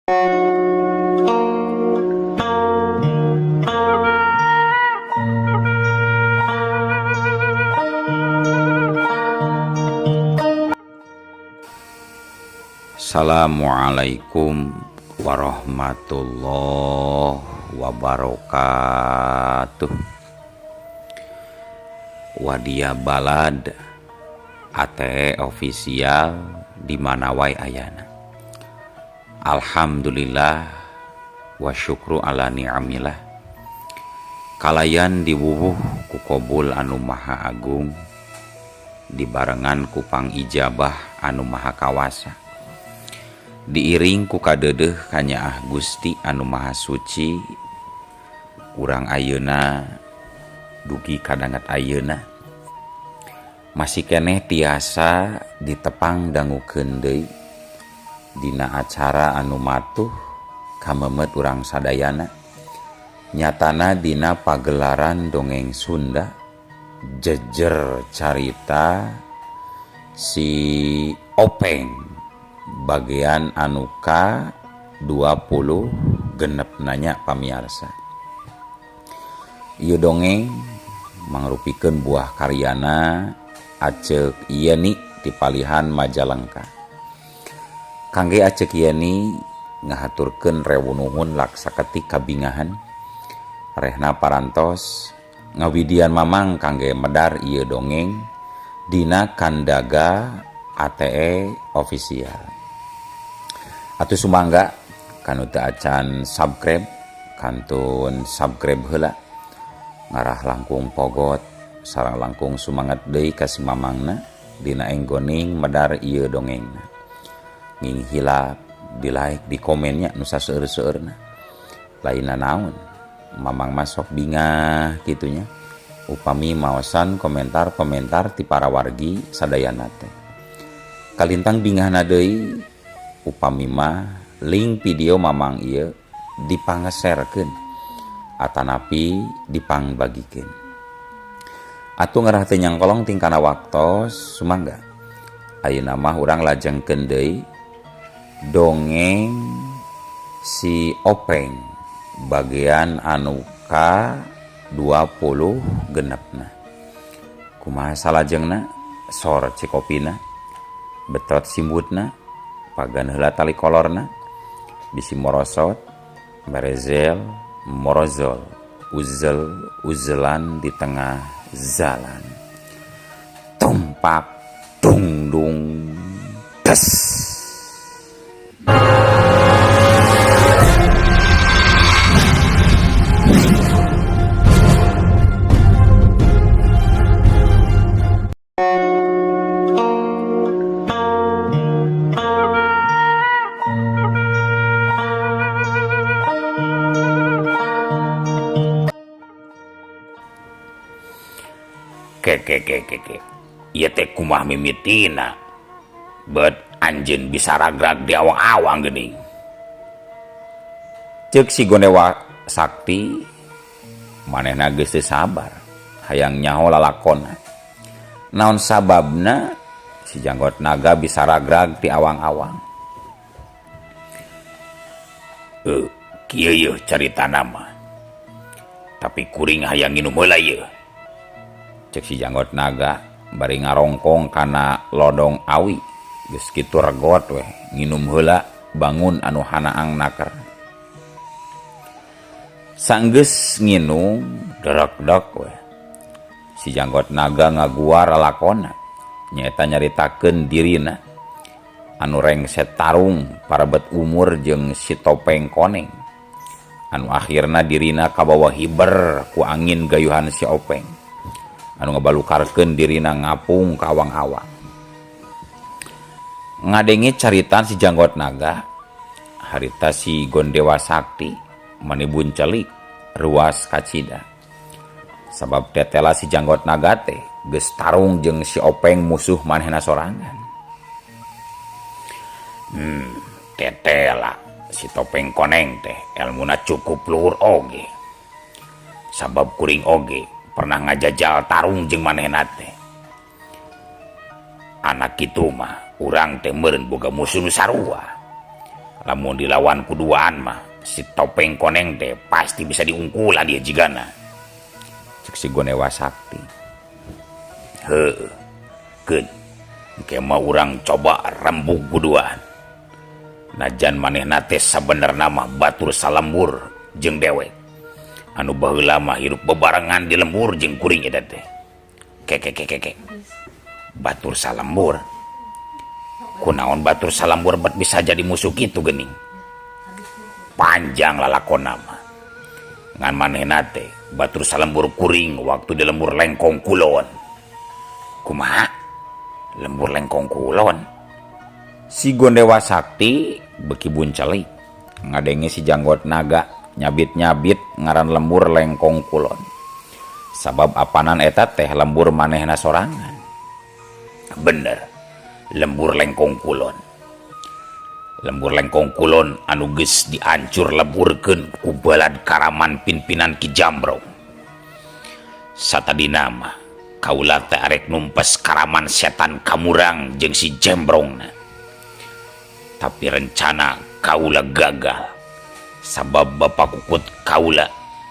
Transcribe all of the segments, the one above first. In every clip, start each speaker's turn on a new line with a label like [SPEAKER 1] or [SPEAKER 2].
[SPEAKER 1] Assalamualaikum warahmatullahi wabarakatuh. Wadia Balad ATE official di mana wae ayana. Alhamdulillah wa syukru ala ni'amillah. Kalayan diwuwuh ku kobul anu maha agung, dibarengan ku pangijabah anu maha kawasa. Diiring ku kadeudeuh kanyaah Gusti anu maha suci, urang ayeuna dugi kadanget ayeuna masih keneh tiasa ditepang dangukeun deui dina acara anu matuh kamemet urang sadayana, nyatana dina pagelaran dongeng Sunda jejer carita si Openg bagian anu ka 20 genep nanya pamiarsa. Ieu dongeng mangrupikeun buah karyana Acek Yeni di Palihan Majalengka. Kangge Acek Yeni ngahaturkeun rewu nuhun laksaketik kabingahan rehna parantos ngawidian mamang kangge medar ieu dongeng dina Kandaga ATE official. Atuh sumangga kanu teu acan subscribe kantun subscribe heula, ngarah langkung pogot sareng langkung sumangat deui ka si mamangna dina enggoning medar ieu dongengna. Nging hilap di like di komennya nu saseueur-seueurna. Lainna naon mamang masok bingah kitunya upami maosan komentar-komentar ti para wargi sadayana teh. Kalintang bingahna deui upami mah link video mamang ieu dipangeserkeun atanapi dipangbagikeun. Atuh ngarah teu nyangkolong tingkana waktos sumangga. Ayeuna mah urang lajengkeun deui dongeng si Openg bagian anu ka 20 genepna. Kumaha salajengna? Sor cikopina, betot simbutna, pagan heula tali kolorna, bisi morosot, merezel, morozol, uzel, uzelan di tengah jalan. Tumpak, dung dung, des. Keke ieu teh kumaha mimitina bet anjeun bisa ragrag di awang-awang geuning. Ceuk si Gondewa Sakti manehna geus teu sabar hayang nyaho lalakonna. Naon sababna si janggot naga bisa ragrag di awang-awang? Kieu yeuh caritana mah. Tapi kuring hayang nginum heula yeuh. Cek si janggot naga bari ngarongkong kana lodong awi. Geus kitu regot weh nginum heula bangun anu hanaang naker. Sanggeus nginum derekdek weh. Si janggot naga ngaguar lalakona nyaeta nyaritakeun dirina anu rengset tarung parebet umur jeung si topeng koneng anu akhirna dirina kabawa hiber ku angin gayuhan si Openg anu ngabalukarkeun dirina ngapung ka awang-awang. Ngadenge caritan si janggot naga harita si Gondewa Sakti manibun celik ruas kacida. Sabab tetela si janggot naga teh geus tarung jeung si Openg musuh manehna sorangan. Tetela si topeng koneng teh elmuna cukup luhur oge. Sabab kuring oge pernah ngajajal tarung jeung manehna teh. Anak kitu mah urang teh meureun boga musuh nu sarua. Lamun dilawan ku duaan mah si topeng koneng teh pasti bisa diungkulan dia jigana. Cek si Gonewa Sakti. Heueuh. Keun. Engke mah urang coba rembug kuduaan. Najan manehna teh sabenerna mah batur salembur jeung dewek. Anu baheula mah hirup bebarengan di lembur jeung kuring eta teh. Kekekekeke. Batur salembur. Kunaon batur salembur bet bisa jadi musuh kitu geuning. Panjang lalakonna mah. Ngan manehna teh batur salembur kuring waktu di lembur Lengkong Kulon. Kumaha? Lembur Lengkong Kulon. Si Gondewa Sakti beki buncelik ngadenge si janggot naga nyabit-nyabit ngaran lembur Lengkong Kulon. Sabab apanan eta teh lembur manehna sorangan. Bener, lembur Lengkong Kulon. Lembur Lengkong Kulon anu geus diancur leburkeun ku balad karaman pimpinan Ki Jambrong. Satadina mah kaula teh arek numpes karaman setan Kamurang jeung si Jembrongna. Tapi rencana kaula gagal. Sabab bapak kukut kaula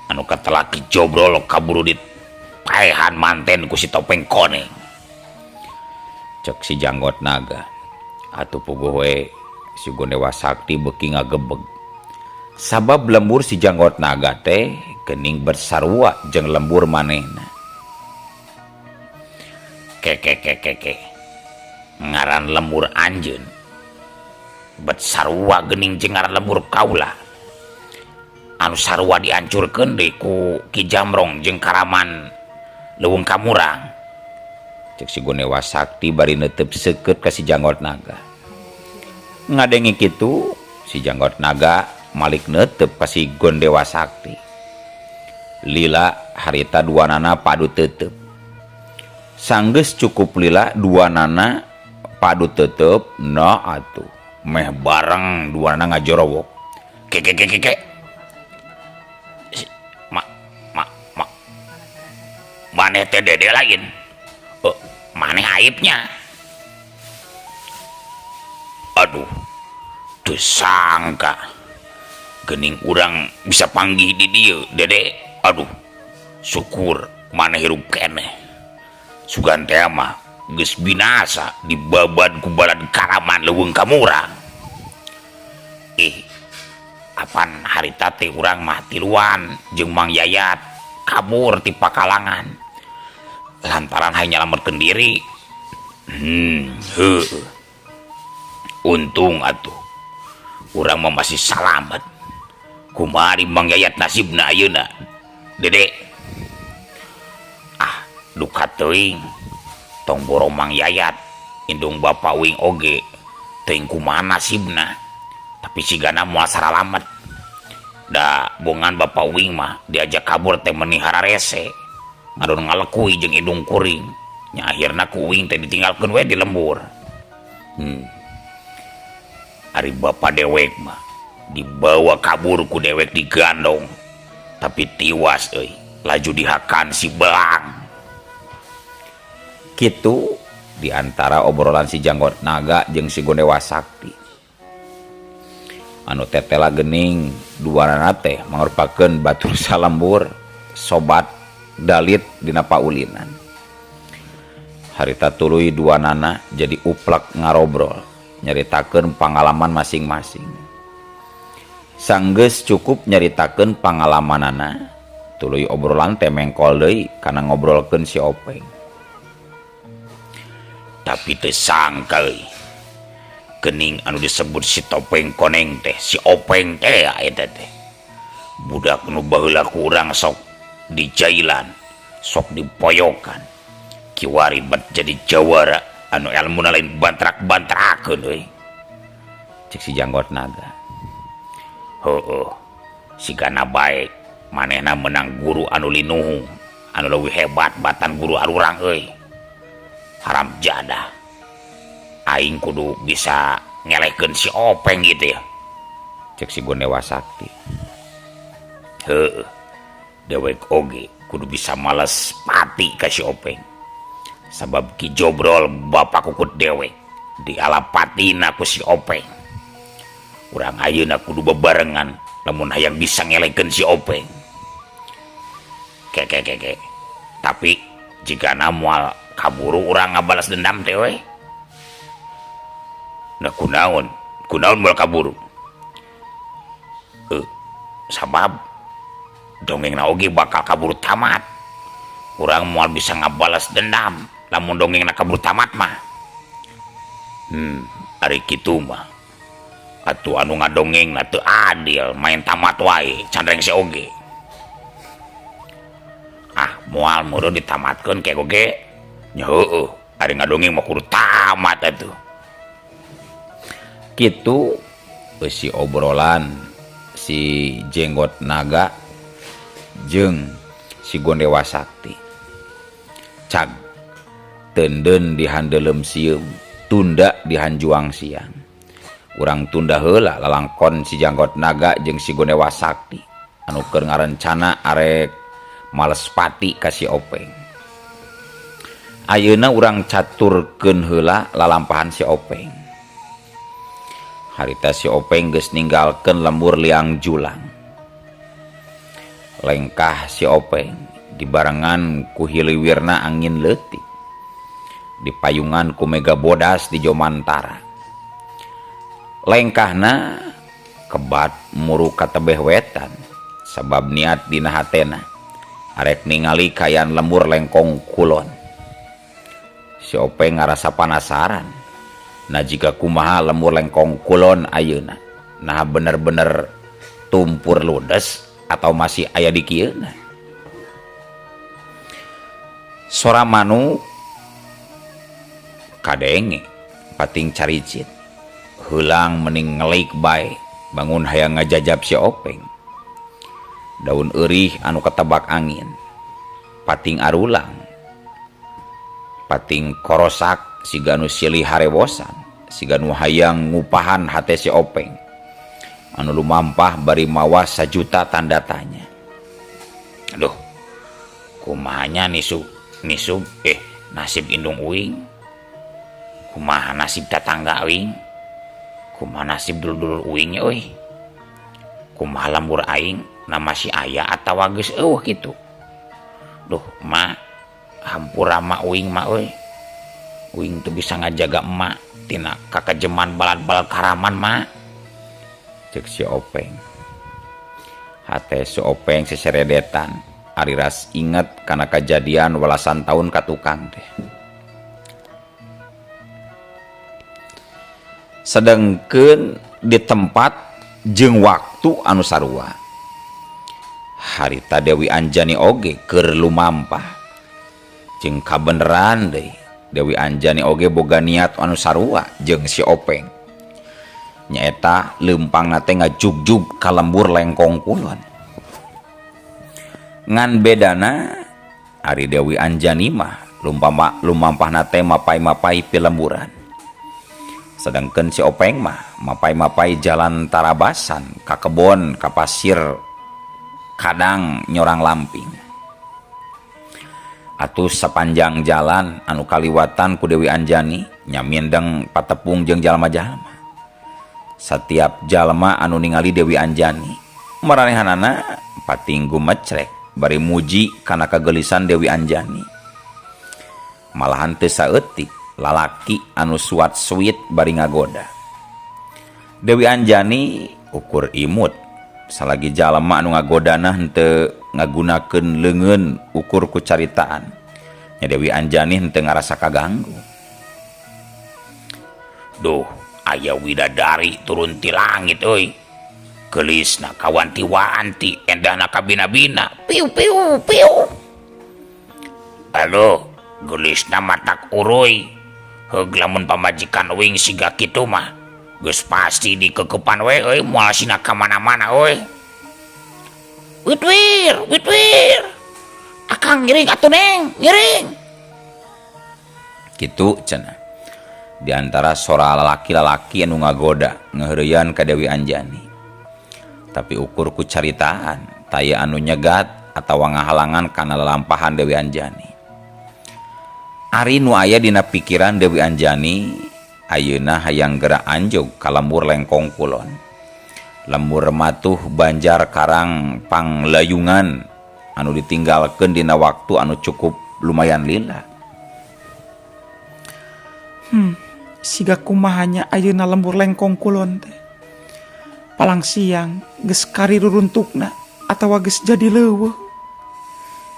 [SPEAKER 1] anu katelah Ki Jobrol kaburu dipaehan manten ku si topeng koneng. Cek si janggot naga. Atuh puguh we si Gondewa Sakti beuki ngagebeg. Sabab lembur si janggot naga teh geuning bersarua jeung lembur manehna. Kekekekeke. Ngaran lembur anjeun bet sarua geuning jeung ngaran lembur kaula. Anu sarua dihancurkeun deui ku Ki Jamrong jeung karaman Leuweung Kamurang. Cek si Gonewa Sakti bari neuteup seukeut ka si janggot naga. Ngadenge kitu si janggot naga malik neuteup ka si Gondewa Sakti. Lila harita duanana padu teuteup. Sanggeus cukup lila duanana padu teuteup, nah atuh meh bareng duanana ngajorowok. Kekekekeke. Ma ma ma. Maneh teh dede lain. Maneh aibnya. Aduh, teu sangka geuning urang bisa panggih di dieu, Dede. Aduh, syukur maneh hirup keneh. Sugan teh mah geus binasa dibabad ku balad karaman Leuweung Kamurang. Apan harita teh urang mah tiluan jeung Mang Yayat kabur ti pakalangan. Lantaran hayang nyalametkeun diri. Heueuh. Untung atuh urang mah masih salamet. Kumaha Mang Yayat nasibna ayeuna, Dede? Ah, duka teuing. Tong boro Mang Yayat, indung bapa uing oge teuing kumaha nasibna. Tapi sigana moal saralamet. Da bongan bapa uing mah diajak kabur teh meuni hararese. Ngadon ngalekui jeung indung kuring. Nya akhirna ku uing teh ditinggalkeun we di lembur. Ari bapa dewek mah dibawa kabur ku dewek digandong. Tapi tiwas euy, laju dihakan si belang. Kitu di antara obrolan si janggot naga jeung si Gondewa Sakti. Anu tetela gening duanana teh mangrupakeun batur salembur sobat dalit dina paulinan. Harita tuluy duanana jadi uplak ngarobrol nyaritakeun pangalaman masing-masing. Sanggeus cukup nyaritakeun pangalamanana, tuluy obrolan teh mengkol deui kana ngobrolkeun si Openg. Tapi teu sangka euy, geuning anu disebut si topeng koneng teh si Openg teh eta teh. Budak nu baheula ku urang sok dijailan, sok dipoyokan. Kiwari bet jadi jawara anu elmuna lain bantrak-bantrakeun euy. Cek si janggot naga. Heueuh, sigana bae manehna menang guru anu linuhung, anu leuwih hebat batan guru arurang euy. Haram jadah. Aing kudu bisa ngelehkeun si Openg gitu ya. Cek si Gondewa Sakti. Heueuh, dewek oge kudu bisa males pati ka si Openg. Sabab Ki Jobrol bapak kukut dewek dialapatina ku si Openg. Urang ayeuna kudu bebarengan lamun hayang bisa ngelekeun si Openg. Ke ke ke ke. Tapi jigana moal kaburu urang ngabalas dendam teh we. Nah kunaon? Kunaon moal kaburu? Sabab dongengna oge bakal kaburu tamat. Urang moal bisa ngabalas dendam lamun dongengna kaburu tamat mah. Ari kitu mah. Atuh anu ngadongengna teu adil, main tamat wae, can rengse oge. Ah, moal meureun ditamatkeun ke oge. Nya heueuh, ari ngadongeng mah kudu tamat atuh. Kitu eusi obrolan si Jenggot Naga jeung si Gondewa Sakti. Cag teunden di handeuleum sieum, tunda di hanjuang siang. Urang tunda heula lalangkon si Janggot Naga jeung si Gondewa Sakti anu keur ngarencana arek males pati ka si Openg. Ayeuna urang caturkeun heula lalampahan si Openg. Harita si Openg geus ninggalkeun lembur liang julang. Lengkah si Openg dibarengan ku hiliwirna angin leutik. Dipayungan ku mega bodas di Jomantara. Lengkahna kebat muru ka tebeh wetan sabab niat dina hatena arek ningali kayan lembur Lengkong Kulon. Si Openg ngarasa panasaran. Nah jika kumaha lembur Lengkong Kulon ayeuna, nah bener-bener tumpur ludes atau masih aya di kieuna. Sora manuk kadenge pating caricit. Heulang mening ngelik bae, bangun hayang ngajajab si Openg. Daun eurih anu ketebak angin, pating arulang, pating korosak siga nu silih harewosan, siga nu hayang ngupahan hate si Openg anu lumampah bari mawa sajuta tanda tanya. Aduh, kumahanya nisub nasib indung uing, kumaha nasib tatangga uing, kumaha nasib dulur-dulur uing nya euy, kumaha lembur aing na masih aya atawa geus eueuh kitu. Duh, ma, hampura ma uing ma euy. Uing teu bisa ngajaga emak tina kakejeman balad-balad karaman ma. Cek si Openg. Hate si Openg seseredetan ari ras inget kana kajadian welasan tahun ka tukang teh. Sedengkeun di tempat jeung waktu anu sarua. Harita Dewi Anjani oge keur lumampah. Jeung kabeneran deui Dewi Anjani oge boga niat anu sarua jeung si Openg. Nyaeta leumpangna teh ngajugjug ka lembur Lengkong Kulon. Ngan bedana ari Dewi Anjani mah lumampahna teh mapai-mapai pilemburan. Sedangkan si Openg mah mapai-mapai jalan tarabasan ka kebon ka pasir kadang nyorang lamping. Atuh sepanjang jalan anu kaliwatan ku Dewi Anjani nyamindeng patepung jeung jalma-jalma. Setiap jalma anu ningali Dewi Anjani maranehanana pating gumecrek bari muji kana kagelisan Dewi Anjani. Malahan teu saeutik lalaki anu suat-suit bari ngagoda. Dewi Anjani ukur imut salagi jalma anu ngagodana henteu ngagunakeun leungeun ukur ku caritaan. Nya Dewi Anjani henteu ngarasa kaganggu. Duh, aya widadari turun ti langit euy. Geulisna kawanti-wanti, endahna kabina-bina. Piu piu piu. Aduh, geulisna matak uruy. Heug lamun pamajikan uing siga kitu mah geus pasti dikekepan we euy, moal sina ka mana-mana euy. Witwir, witwir. Akang ngiring atuh neng, ngiring. Kitu cenah. Di antara sora lalaki-lalaki anu ngagoda ngeureuyaan ka Dewi Anjani. Tapi ukur ku caritaan taya anu nyegat atawa ngahalangan kana lalampahan Dewi Anjani. Ari nu aya dina pikiran Dewi Anjani ayeuna hayang gerak anjog ka lembur Lengkong Kulon. Lembur matuh Banjar Karang Panglayungan anu ditinggalkeun dina waktu anu cukup lumayan lila.
[SPEAKER 2] Siga kumaha nya ayeuna lembur Lengkong Kulon teh. Palang siang geus kari ruruntukna atawa geus jadi leuweung.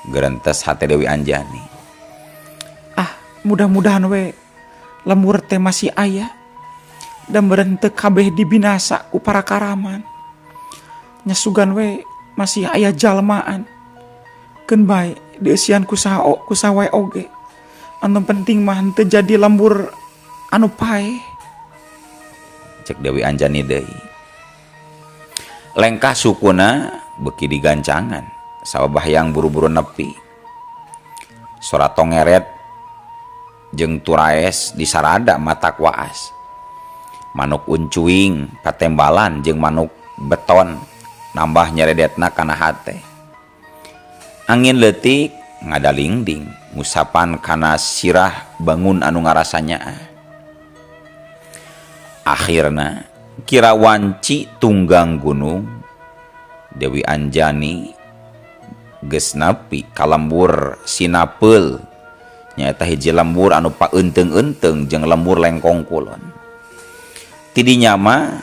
[SPEAKER 1] Gerentes hate Dewi Anjani.
[SPEAKER 2] Ah, mudah-mudahan we lembur teh masih aya dan meureun teu kabeh dibinasa ku para karaman. Nya sugan we masih aya jalmaan. Keun bae dieusian ku saha ku saha wae oge. Anu penting mah henteu jadi lembur anu paeh.
[SPEAKER 1] Cek Dewi Anjani deui. Lengkah sukuna beuki digancangan sabab hayang buru-buru nepi. Sora tongeret jeung turaes disarada matak waas. Manuk uncuing patembalan jeung manuk beton nambah nyeredetna kana hate. Angin leutik ngadalingding ngusapan kana sirah bangun anu ngarasa nyaah. Akhirna kira wanci tunggang gunung Dewi Anjani geus nepi ka lembur Sinapeul nyaeta hiji lembur anu paeunteung-eunteung jeung lembur Lengkong Kulon. Ti dinya mah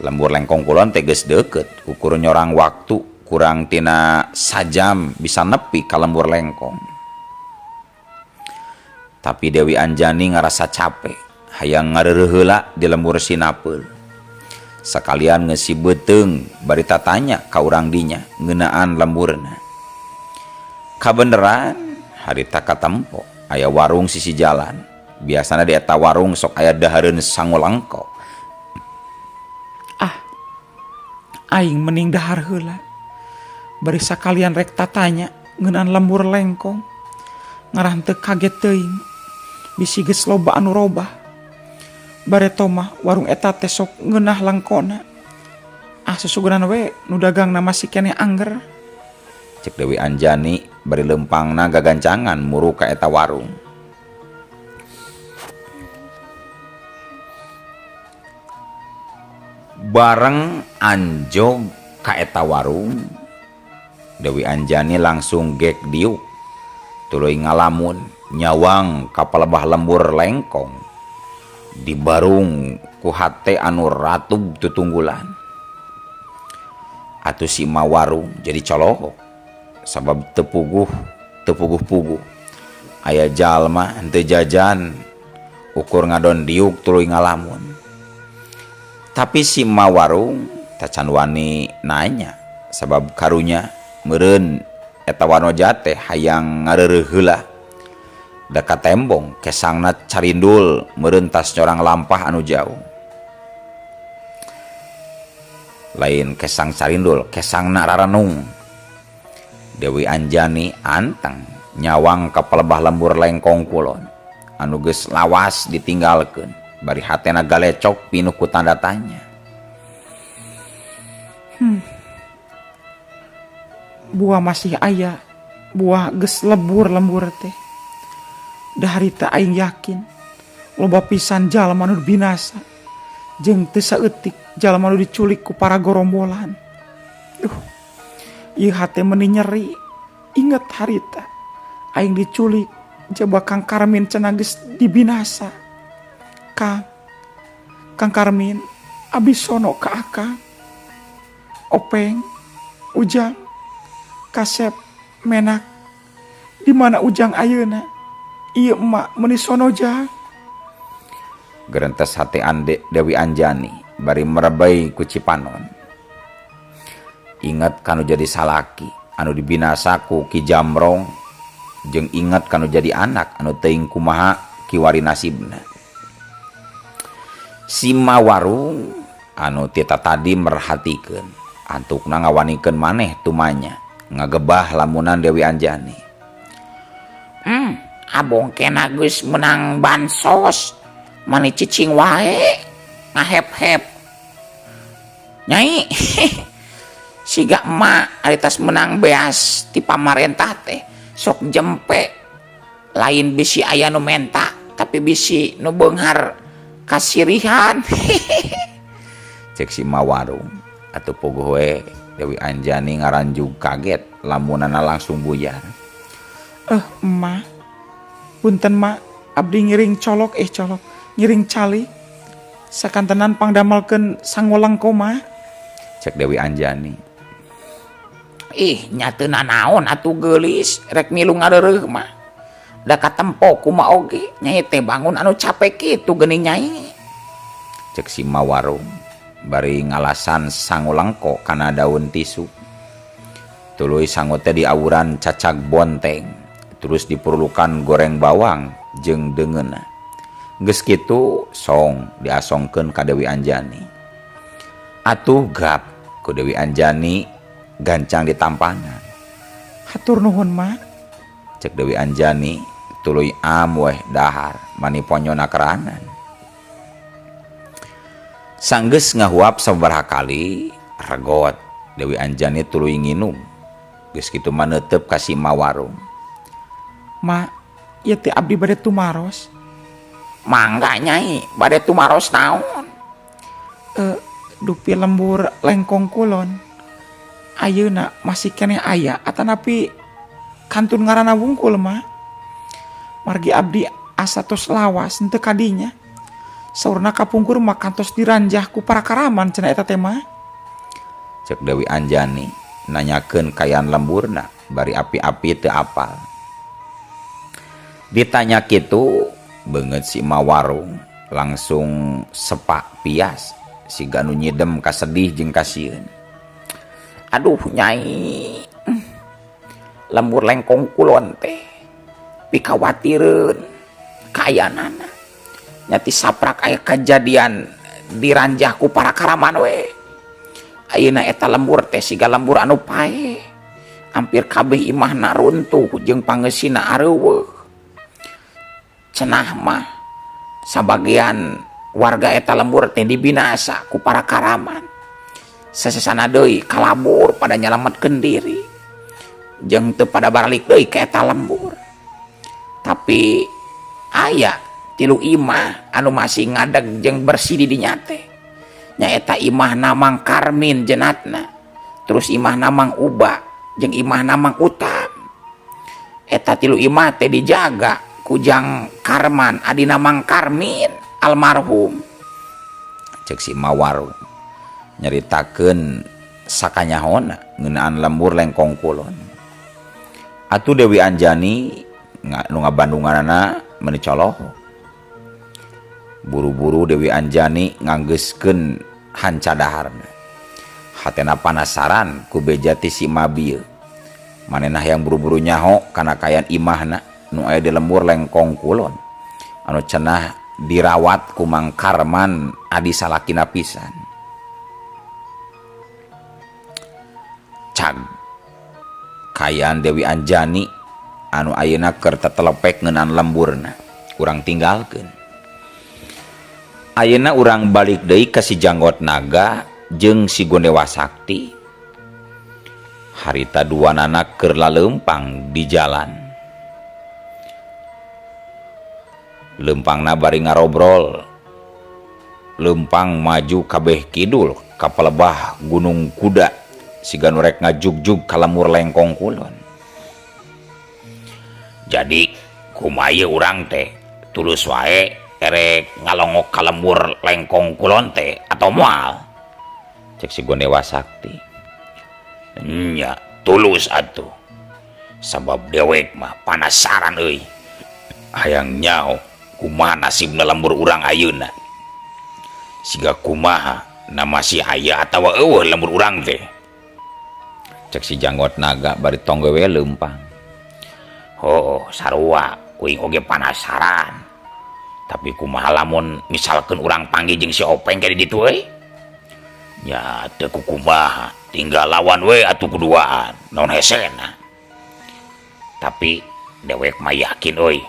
[SPEAKER 1] lembur Lengkong Kulon teh geus deukeut ukur nyorang waktu kurang tina sajam bisa nepi ka lembur Lengkong. Tapi Dewi Anjani ngarasa capek hayang ngareureuh heula di lembur Sinapeul. Sakalian ngeusi beuteung bari tatanya ka urang dinya ngeunaan lemburna. Kabeneran harita katempo aya warung sisi jalan. Biasana di eta warung sok aya dahareun sangu lengko.
[SPEAKER 2] Ah, aing mending dahar heula. Bari sakalian rek tatanya ngeunaan lembur Lengkong. Ngarah teu kaget teuing. Bisi geus loba anu robah. Bareto mah warung eta teh sok ngeunah lengkona. Ah, susugunan we nu dagangna masih keneh angger.
[SPEAKER 1] Cek Dewi Anjani bari leumpangna gagancangan muru ka eta warung. Bareng anjog ka eta warung, Dewi Anjani langsung gek diuk tuluy ngalamun nyawang ka palebah lembur Lengkong. Dibarung ku hate anu ratub tutunggulan. Atuh si ma warung jadi colohok sabab teu puguh, teu puguh-puguh. Aya jalma henteu jajan ukur ngadon diuk tuluy ngalamun. Tapi si ma warung tacan wani nanya sabab karunya meureun eta wanoja teh hayang ngareureuh heula. Da katembong kesangna carindul meureun tas nyorang lampah anu jauh. Lain kesang carindul, kesangna rarenung. Dewi Anjani anteng nyawang ka palebah lembur Lengkong Kulon anu geus lawas ditinggalkeun bari hatena galecok pinuh ku tanda tanya.
[SPEAKER 2] Buah masih aya, buah geus lebur lembur teh. Da harita aing yakin loba pisan jalma nu binasa jeung teu saeutik jalma nu diculik ku para gorombolan. Duh, ieu hate meuni nyeri. Inget harita aing diculik jaba Kang Karmin cenah geus dibinasa. Kang, Kang Karmin abis sono ka akang. Openg, Ujang, Kasep, Menak, di mana Ujang ayeuna? Ieu emak meuni sono jang.
[SPEAKER 1] Gerentes hate ande Dewi Anjani bari merebei ku Cipanon. Ingat kanu jadi salaki anu dibinasa ku Ki Jamrong jeung ingat kanu jadi anak anu teuing kumaha kiwari nasibna. Si Mawarung anu tita tadi merhatikeun antukna ngawanikeun maneh tumanya ngagebah lamunan Dewi Anjani.
[SPEAKER 3] Abong kena geus menang bansos mani cicing wae ngahep-hep. Nyai siga emak ari tas menang beas ti pamarentah teh sok jempe lain bisi aya nu menta tapi bisi nu beunghar kasirihan.
[SPEAKER 1] Cek si Mawarung atuh puguh we Dewi Anjani ngaranjug kaget lamunana langsung buyar.
[SPEAKER 2] Emak, punten mak, abdi ngiring colok colok, ngiring calik. Sakantenan pangdamelkeun sangu lengko mah.
[SPEAKER 1] Cek Dewi Anjani.
[SPEAKER 3] Ih, nya teu nanaon atuh geulis rek milu ngareureuh mah. Da katempo kumaha oge nyai teh bangun anu capek kitu geuning nyai.
[SPEAKER 1] Cek si Mawarung bari ngalasan sangu lengko kana daun tisu. Tuluy sangu teh diawuran cacag bonteng, terus diperlukan goreng bawang jeung deungeunna. Geus kitu song diasongkeun ka Dewi Anjani. Atuh gap ku Dewi Anjani gancang ditampanan.
[SPEAKER 2] Hatur nuhun mak.
[SPEAKER 1] Cek Dewi Anjani tuluy am weh dahar mani ponyona keranan. Sanggeus ngahuap sababaraha kali regot Dewi Anjani tuluy nginum. Geus kitu mah neuteup ka si Mawarung.
[SPEAKER 2] Mak, ieu teh abdi bade tumaros.
[SPEAKER 3] Mangga nyai, bade tumaros naon?
[SPEAKER 2] Dupi lembur Lengkong Kulon. Ayeuna masih keneh aya atanapi kantun ngaranna wungkul mah. Margi abdi asa tos lawas henteu kadinya. Saurna kapungkur mah kantos diranjah ku para karaman cenah eta teh mah.
[SPEAKER 1] Cek Dewi Anjani nanyakeun kayan lemburna bari api-api teu apal. Ditanya kitu beungeut si Mawarung langsung sepak pias siga nu nyidem kasedih jeung kasieun.
[SPEAKER 3] Aduh nyai, lembur Lengkong Kulon teh pikawatireun kayanana. Nyati saprak aya kajadian diranjah ku para karaman we. Ayeuna eta lembur teh siga lembur anu paeh. Hampir kabeh imahna runtuh jeung pangeusina areuweuh. Cenah mah sabagian warga eta lembur teh dibinasa ku para karaman. Sesesana deui kalabur pada nyalametkeun diri. Jeung teu pada baralik deui ka eta lembur. Tapi aya tilu imah anu masih ngadeg jeung bersih di dinya teh. Nyaeta imahna Mang Karmin jenatna, terus imahna Mang Uba jeung imahna Mang Utam. Eta tilu imah teh dijaga ku Jang Karman adina Mang Karmin almarhum.
[SPEAKER 1] Cek si Mawarung nyaritakeun sakanyahona ngeunaan lembur Lengkong Kulon. Atuh Dewi Anjani nu ngabandunganana meuni coloho. Buru-buru Dewi Anjani nganggeuskeun hanca daharna. Hatena panasaran ku beja ti si Mabieu. Manehna hayang buru-buru nyaho kana kayan imahna nu aya di lembur Lengkong Kulon. Anu cenah dirawat ku Mang Karman adi salakina pisan. Cag kayan Dewi Anjani anu ayeuna keur tetelepek ngeunaan lemburna urang tinggalkeun. Ayeuna urang balik deui ka si Janggot Naga jeung si Gondewa Sakti. Harita duanana keur laleumpang di jalan. Leumpangna bari ngarobrol. Leumpang maju kabeh kidul ka palebah Gunung Kuda siga nu rek ngajugjug ka lembur Lengkong Kulon. Jadi kumaha ieu urang teh tulus wae erek ngalongok ka lembur Lengkong Kulon teh atau moal? Cek si Gondewa Sakti. Nya tulus atuh. Sabab dewek mah panasaran euy. Hayang nyaho kumaha nasibna lembur urang ayeuna. Siga kumaha na masih aya atawa eueuh lembur urang teh. Cek si Janggot Naga bari tonggo we leumpang. Oh, sarua kuing oge panasaran. Tapi kumaha lamun misalkeun urang panggih jeung si Openg ke di ditu euy? Nya teu kukumaha, tinggal lawan we atuh kuduaan, naon hesena. Tapi dewek mah yakin euy,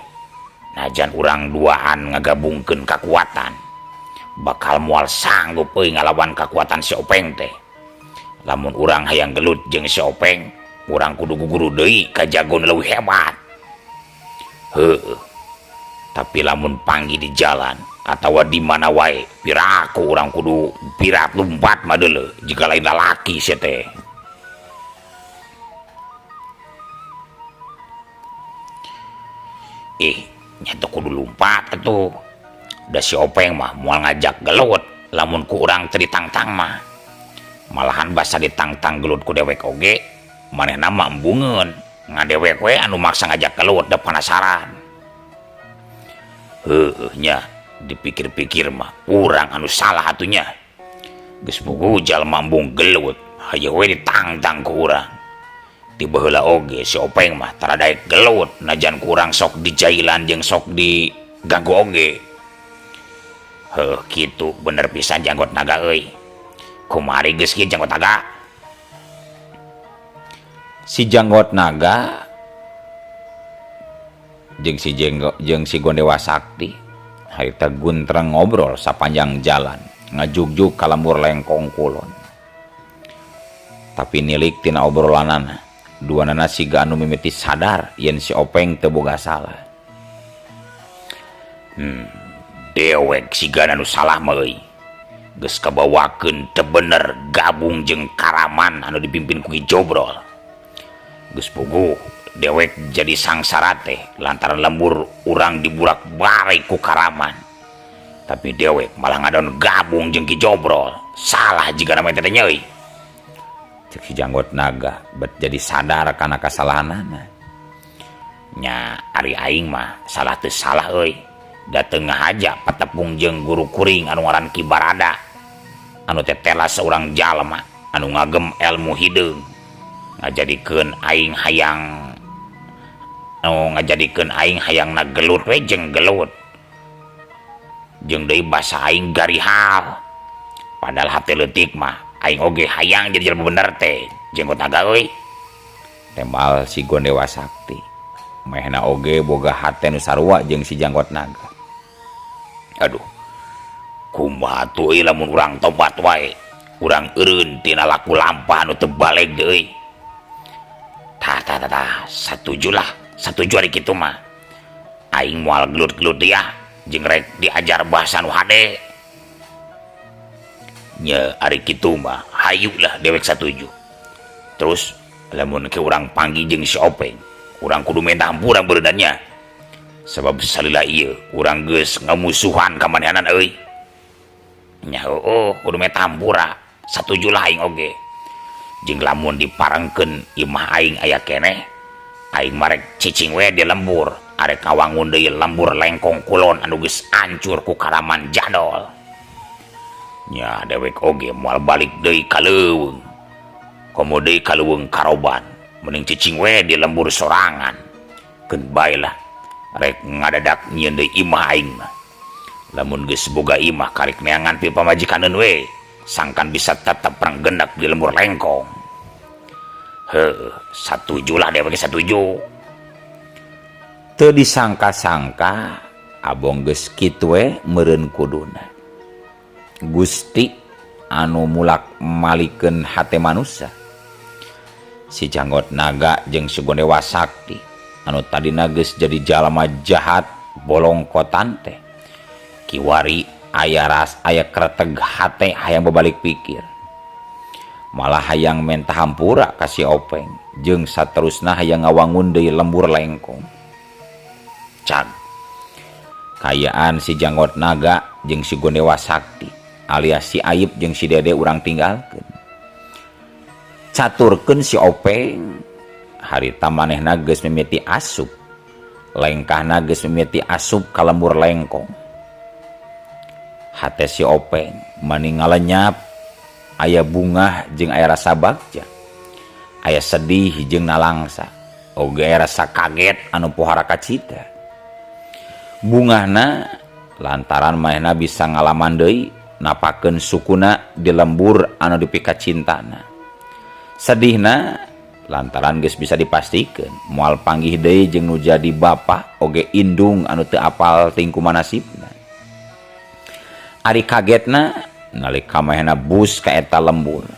[SPEAKER 1] najan urang duaan ngagabungkeun kakuatan, bakal moal sanggup euy ngalawan kakuatan si Openg teh. Lamun urang hayang gelut jeung si Openg, urang kudu guguru deui ka jago nu leuwih hebat. Heueuh. Tapi lamun panggih di jalan atawa di mana wae piraku urang kudu pirat lumpat mah deuleu jika lain lalaki sia teh. Ih, nya teu kudu lumpat atuh. Da si Openg mah moal ngajak gelut lamun ku urang teu ditangtang mah. Malahan basa ditangtang gelut ku dewek oge, manehna mah embungeun. Ngan dewek we anu maksa ngajak gelut da panasaran. Heueuh nya, dipikir-pikir mah urang anu salah atuh nya. Geus puguh jalma embung gelut, hayu we ditangtang ku urang. Ti baheula oge si Openg mah tara daek gelut najan ku urang sok dijailan jeung sok diganggu oge. Heuh kitu bener pisan janggot naga euy. Kumari geus kieu janggot naga? Si janggot naga jeung si jenggo jeung si Gondewa Sakti harita guntreng ngobrol sapanjang jalan ngajugjug ka lembur Lengkong Kulon. Tapi nilik tina obrolanana, duanana siga anu mimiti sadar yen si Openg teu boga salah. Dewek siga anu salah mah euy. Geus kabawakeun teu bener gabung jeung Karaman anu dipimpin ku Ki Jobrol. Geus puguh dewek jadi sangsara teh lantaran lembur urang diburak-balik ku Karaman. Tapi dewek malah ngadon gabung jeung Ki Jobrol. Salah jigana mah teh nya euy. Cek si janggot naga bet jadi sadar kana kasalahanana. Nya ari aing mah salah teu salah euy. Da teu ngahaja patepung jeung guru kuring anu ngaran Ki Barada. Anu teh tela saurang jalma anu ngagem ilmu hideung. Ngajadikeun aing hayang anu ngajadikeun aing hayangna gelut we jeung gelut. Jeung deui basa aing garihal. Padahal hate leutik mah aing oge hayang jadi jelema bener teh jenggot naga euy. Tembal si Gondewa Sakti. Mehna oge boga hate nu sarua jeung si janggot naga. Aduh. Kumaha atuh euy lamun urang tobat wae. Urang eureun tina laku lampah anu teu baleg deui. Tah tah tah tah, satujulah, satuju ari kitu mah. Aing moal gelut-gelut deui ah, jeung rek diajar bahasa nu hade. Nya ari kitu mah hayu lah dewek satuju. Terus lamun ke urang panggih jeung si Openg, urang kudu minta hampura beureunna nya. Sabab salila ieu urang geus ngamusuhan ka manehanan euy. Nya heueuh kudu minta hampura, satujulah aing oge. Jeung lamun diparengkeun imah aing aya keneh, aing marek cicing we di lembur, arek ngawangun deui lembur Lengkong Kulon anu geus hancur ku Karaman jadol. Nya dewek oge moal balik deui ka leuweung. Komo deui ka leuweung karoban, mending cicing we di lembur sorangan. Keun bae lah rek ngadadak nyieun deui imah aing mah. Lamun geus boga imah karek neangan pi pamajikaneun we, sangkan bisa tetep renggenek di lembur Lengkong. Heuh, satujulah dewek satuju. Teu disangka-sangka abong geus kitu we meureun kuduna. Gusti anu mulak malikeun hate manusa. Si janggot naga jeung si Gondewa Sakti anu tadina geus jadi jalma jahat bolongkotan teh. Kiwari aya ras aya kreteg hate hayang babalik pikir. Malah hayang menta hampura ka si Openg jeung saterusna hayang ngawangun deui lembur Lengkong. Cag. Kayaan si janggot naga jeung si Gondewa Sakti alias si Aib jeung si Dede urang tinggalkeun. Caturkeun si Openg harita manehna geus mimiti asup. Lengkahna geus mimiti asup ka lembur Lengkong. Hate si Openg mani ngalenyap, aya bungah jeung aya rasa bagja, aya sedih jeung nalangsa, oge aya rasa kaget anu pohara kacita. Bungahna lantaran manehna bisa ngalaman deui napakeun sukuna di lembur anu dipikacintana. Sedihna lantaran geus bisa dipastikeun moal panggih deui jeung nu jadi bapa oge indung anu teu apal tingku manasibna. Ari kagetna nalika manehna bus ka eta lembur.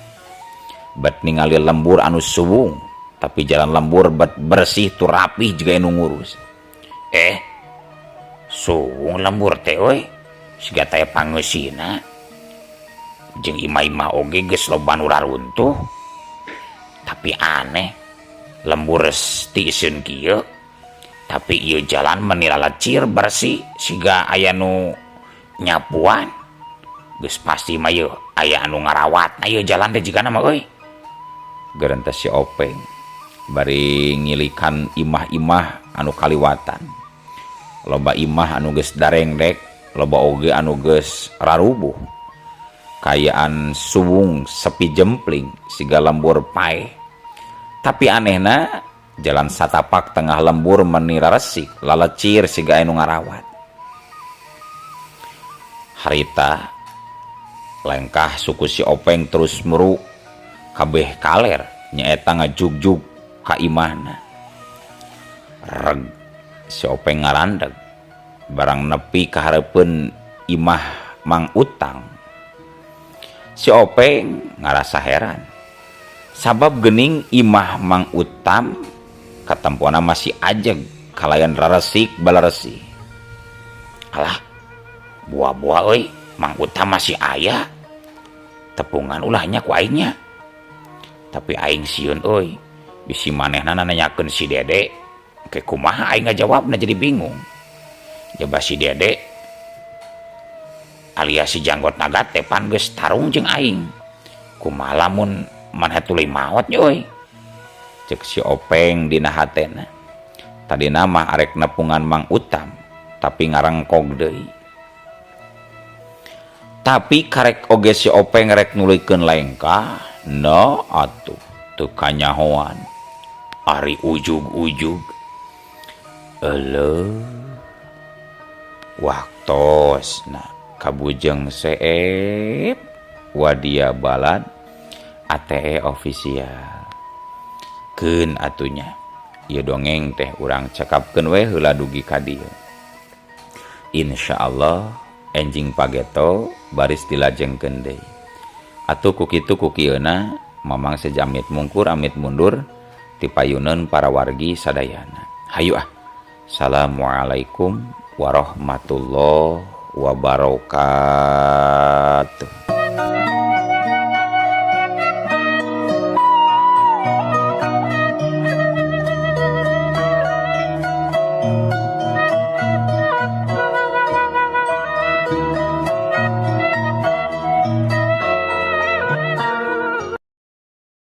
[SPEAKER 1] Bet ningali lembur anu suwung, tapi jalan lembur bet bersih tur rapih jiga nu ngurus.
[SPEAKER 3] Suwung lembur teh euy, siga taya pangeusina. Jeung imah-imah oge geus loba nu raruntuh. Tapi aneh, lembur tiiseun kieu, tapi ieu jalan meni lalecir bersih siga aya nu nyapuan. Geus pasti mah yeuh aya anu ngarawat ieu jalan teh jigana mah euy.
[SPEAKER 1] Gerentes si Openg bari ngilikan imah-imah anu kaliwatan. Loba imah anu geus darengdek, loba oge anu geus rarubuh. Kayaan suwung sepi jempling siga lembur paeh. Tapi anehna jalan satapak tengah lembur meni raresik, lalecir siga anu ngarawat. Harita lengkah suku si Openg terus muru kabeh kaler nyaeta ngajugjug ka imahna. Reg si Openg ngarandeg barang nepi ka hareupeun imah Mang Utang. Si Openg ngarasa heran sabab gening imah Mang Utam katempona masih ajeg kalayan raresik balaresi.
[SPEAKER 3] Alah, buah-buah euy, Mang Utam masih aya. Tepungan ulahnya ku aingnya. Tapi aing sieun euy, bisi manehna nanyakeun si Dede, ke kumaha aing ngajawabna jadi bingung. Jaba si Dede alias si janggot naga teh pan geus tarung jeung aing. Kumaha lamun maneh tuluy maot nya euy.
[SPEAKER 1] Cek si Openg dina hatena. Tadina mah arek nepungan Mang Utam, tapi ngarengkog deui. Tapi karek oge si Openg rek nuluykeun lengkah, no atuh teu kanyahoan. Ari ujug-ujug. Eleuh. Waktosna kabujeng seep wadia balad ATE official. Keun atunya ieu dongeng teh urang cekapkeun we heula dugi ka dieu. Insyaallah enjing pageto baris dilajengkeun deui. Atuh ku kitu ku kieuna Mamang sejamit mungkur amit mundur ti payuneun para wargi sadayana. Hayu ah. Assalamualaikum warahmatullahi wabarakatuh.